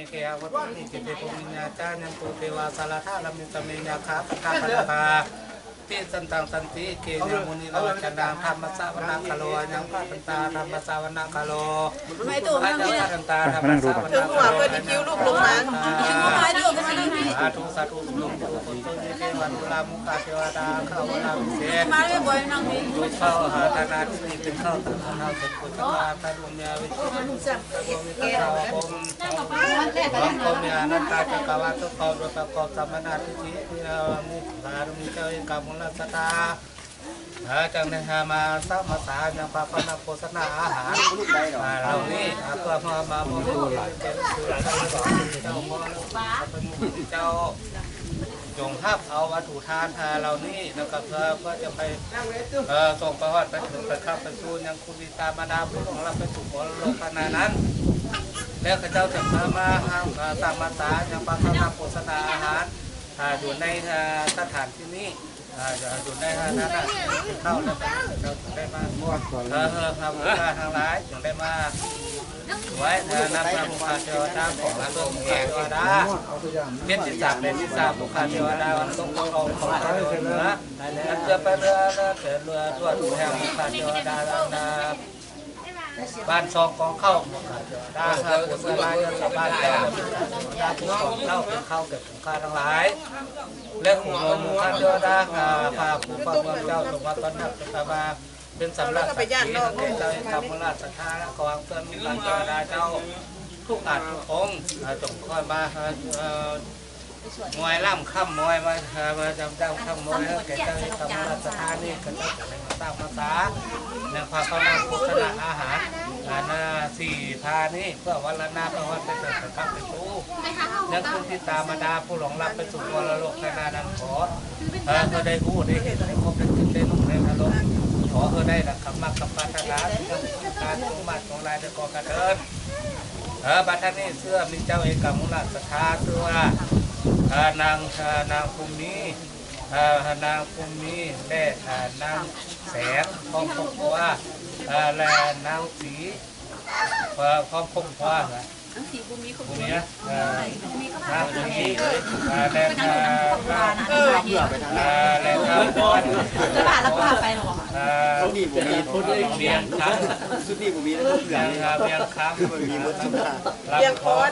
ເຄ ອາວັດຖຸ ນິເຄ ເທ ພູມິ ຍາ ຈາ ຍັນຕຸ ເທວາ ສະລະທາ ລະມິ ສະເມ ຍາ ຄາ ພັນທາ ພັນທະກາ ຕິ ສັນຕັງ ສັນຕິ ເຄ ຍະ ມຸນີ ລະວັດຕະນັງ ທຳມະສະວະນະກາໂລ ອະຍັງພະທັນຕາ ທຳມະສະວະນະກາໂລ ອະຍັງພະທັນຕາ ທຳມະສະວະນະກາໂລ ອະຍັງພະທັນຕາ ສາທຸ ສາທຸ ສຸໂນໂຫຕຸ ໂຕ ເຍ ເທວາ ຕຸລາ ມຸຂາ ເທວະດາ ເຂົ້າ ມາລາ ວິເສດ ມາເລີຍ ບໍ່ໃຫ້ນັ່ງນີ້ ເຂົ້າ ຫາທານາທິ ເປັນເຂົ້າ ຕານເຮົາ ເປັນ ພຸດທະ ຕາ ລຸມ ຍາ ວິ ເທວະ ວິ ເທວະ ພວມຍາອະນັນຕະຈັກກະວານ ທຸກພວມ ໂດຍປະກອບສຳມະນາທິດຖິ ມີສາລະມີເຈົ້າເອກະມຸລະສັດທາ ເອີ ຈັ່ງໄດ້ຫາມາສະມາສາຍັງພາຄະນະໂພຊະນາອາຫານ ເອີ ເຫຼົ່ານີ້ ເພື່ອມາ ມາບໍລິໂພກເປັນສຸຂະ ເຈົ້າ ເຈົ້າ ຈົ່ງຮັບເອົາວັດຖຸທານເຫຼົ່ານີ້ ແລ້ວກໍເພື່ອ ເພື່ອຈະໄປ ເອີ ສົ່ງໄປຮອດໄປເຖິງໄປເຂົ້າໄປສູ່ຍັງຄຸນບິດາມາດາຜູ້ລ່ວງລັບໄປສູ່ມໍລະດົກຂະນະນັ້ນ ແລ້ວເຂົາເຈົ້າຈະພາມາ ເອີ ສ້າງມາສາຍັງພາຄະນະໂພຊະນາອາຫານ ເອີ ຢູ່ໃນ ເອີ ສະຖານທີ່ນີ້ ເອີ ຢູ່ໃນ ເອີ ນັ້ນນະ ເຂົ້າແລ້ວເຂົາເຈົ້າຈະໄດ້ມາ ເອີ ເອີ ພະພຸດທະທາງຫຼາຍຈຶ່ງໄດ້ມາ ໄວ້ນຳພະມຸຂະເທວະດາ ຂອງລະເບີດມຸຂະເທວະດາ ເປັນທີ່ສາມ ເປັນທີ່ສາມມຸຂະເທວະດາ ວັນຕົກຂອງຂອງເຫຼືອ ອັນເກືອໄປເຫຼືອ ເຫຼືອເປັນເຫຼືອທົ່ວທຸກແຫ່ງມຸຂະເທວະດາ ອັນນາບ້ານຊ່ອງກອງເຂົ້າ ມຸຂະເທວະດາ ເຮືອນຊາວບ້ານເຈົ້າ ມຸຂະເທວະດາ ຜູ້ຂອງເຈົ້າເປັນເຂົ້າເປັນຂອງຂ້າທັງຫຼາຍ ແລະ ຂອງໝູ່ຂ້າເທວະດາ ພະຜູ້ຄອງເມືອງເຈົ້າ ຈົ່ງມາຕ້ອນຮັບ ເປັນສຳລັບສັກຂີ ໃຫ້ແກ່ເຈົ້າເອກະມຸລະສັດທາ ແລະ ຂໍອັນເຊີນມຸຂະເທວະດາເຈົ້າ ທຸກອາດທຸກອົງ ຈົ່ງຄ່ອຍມາ ເອີ ມວຍລ້ຳຄ້ຳມວຍມາ ເອີ ມາຈຳຈ້ຳຄ້ຳມວຍ ໃຫ້ແກ່ເຈົ້າເອກະມຸລະສັດທານີ້ ເຂົາເຈົ້າຈະໄດ້ມາສ້າງມາສາ ໃນພາຄະນະໂພຊະນາອາຫານ ອັນນາສີ່ພານີ້ ເພື່ອວັນລະນາພະວັນໄປເຖິງໄປກັບໄປສູ່ ຍັງຄືຕິດຕາມມາດາຜູ້ລ່ວງລັບໄປສູ່ມໍລະດົກຂະນະນັ້ນ ຂໍ ເອີ ເພື່ອໄດ້ຮູ້ໄດ້ເຫັນໄດ້ພົບໄດ້ກິນໄດ້ນຸ່ງໄດ້ທາລົມ ຂໍເພື່ອໄດ້ດັງຄຳມັກຄຳປາດຖະໜາ ທີ່ຕ້ອງການສົມບັດຂອງຫຼາຍໄດ້ກໍກະເທີນ ເອີ ບັດນີ້ເຊື່ອມີເຈົ້າເອກະມຸລະສັດທາ ຊື່ວ່າ ເອີ ນາງ ເອີ ນາງພູມີ ເອີ ນາງພູມີ ແລະ ເອີ ນາງແສງ ພ້ອມຄອບຄົວ ເອີ ແລະ ນາງສີ ເອີ ພ້ອມຄອບຄົວ ນາງສີ ພູມີ ຄອບຄົວ ເອີ ນາງສີ ເອີ ແລະ ເອີ ເອີ ແລະ ເອີ ເອີ ເອີ ສຸດນີ້ບໍ່ມີ ສຸດນີ້ບໍ່ມີ ວຽງຄຳ ສຸດນີ້ບໍ່ມີ ວຽງຄຳ ມີໝົດທຸກຢ່າງ ວຽງຄອນ